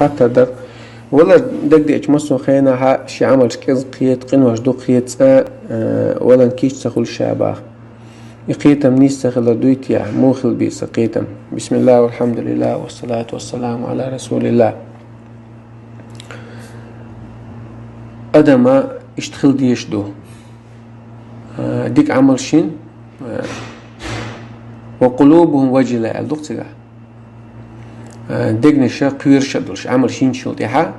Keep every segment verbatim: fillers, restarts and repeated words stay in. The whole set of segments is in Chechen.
Хаттар дар. Валар дагадеача массо хенахьа ши Ӏамалш кӀезига кхета, къинош дукха хета, цкъа, э, валан кийча ца хуьлу ша баха. И кхетам нийса ца хилар дуй те, муха хила беза сан кхетам? Бисмиллах, валхьамдулиллах, вассалату вассаламу ала расулиллах. Адама иштта хила дезаш ду. Э, дика Ӏамал шин, э, «Ва къулубухум важила», аьлла ду-кх цигахь. Э, дегнаша кхоьруш а долуш, Ӏамал шинчул тӀаьхьа,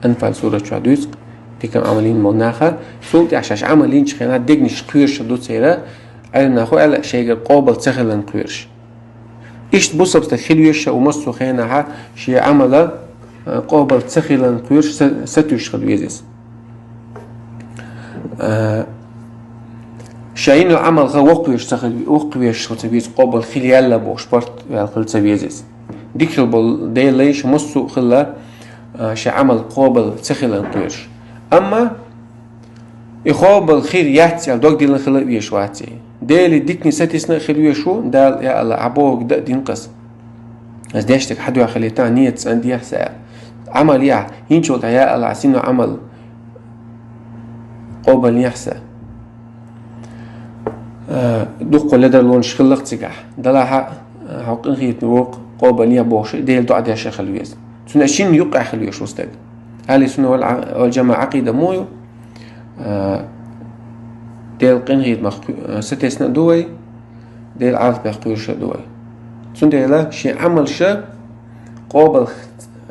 Анфал сурат чохь дуьйцу, дика Ӏамал йина болу наха, цул тӀаьхьа шаьш Ӏамал йинчу хенахь дегнаш кхоьруш а ду церан, Ӏелам нахо аьлла, шайгара къобал ца хилан кхоьруш. Иштта бусалба стаг хила веза ша, у массо хенахьа шен Ӏамала, э, къобал ца хилан кхоьруш са-, сатуьйсуш хила веза иза. Э, ша йина Ӏамалха воккхавеш ца хила, воккхавеш хила ца веза, къобал хила яьлла бохуш, барт ваьлла хила ца веза иза. Дика хила болу Делан лайша массо а хилла, э, шен Ӏамал къобал ца хилан кхоьруш. Амма и къобал хир яц аьлла, дог диллина хила а везаш вац и. Деле дикане сатесна а хила везаш ву, Дала, я АллахӀ, хьан бохург дан а дина-кх ас. Ас деш дерг хьан дуьхьа хилийта, нийят цӀандехьа сан аьлла. Ӏамал яхь, хӀинцул тӀаьхьа, я АллахӀ, сино Ӏамал къобалъехь сан. Э, дуккха ледарлонаш хилла-кх цигахь. Далахь а, э, хьо къинхетаме воккху, къобалъехь бохуш, Деле доӀа деш а хила веза. Цуьнан шина юккъехь хила везаш ву стаг. Ахьли сунна вал, вал жамаӀа Ӏакъида муха ю? Э, Делан къинхетамах кху-, э, сатесна а ду вай, Делан Ӏазапех кхоьруш а ду вай. Цундела шен Ӏамалша къобал,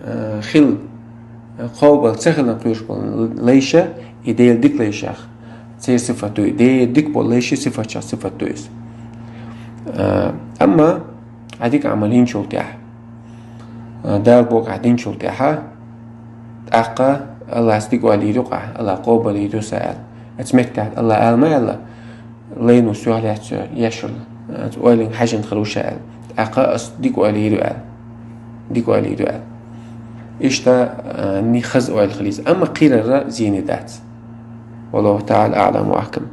э, хила, э, къобал ца хилан кхоьруш болу лайша, и Делан дика лайшех церан сифат ду и. Делан дика болу лайшин сифатех сифат ду иза. Э, амма хьан дика Ӏамал йинчул тӀаьхьа, э, Дала бохург ахь динчул тӀаьхьа, тӀаккха АллахӀа дика ойла йийр ю-кх ахь, АллахӀа къобал йийр ю сан аьлла. Оцу меттехь АллахӀа ала ма аьлла, лайно соьх лаьцна ешарна, оцу ойланга хьаьжжина хир ву ша аьлла. ТӀаккха ас дика ойла йийр ю аьлла. Дика ойла йийр ю аьлла. Иштта, а, ни хаза ойла хила иза. Амма кхерарна зене дац. Валлаху таӀала аӀлам ва ахкам.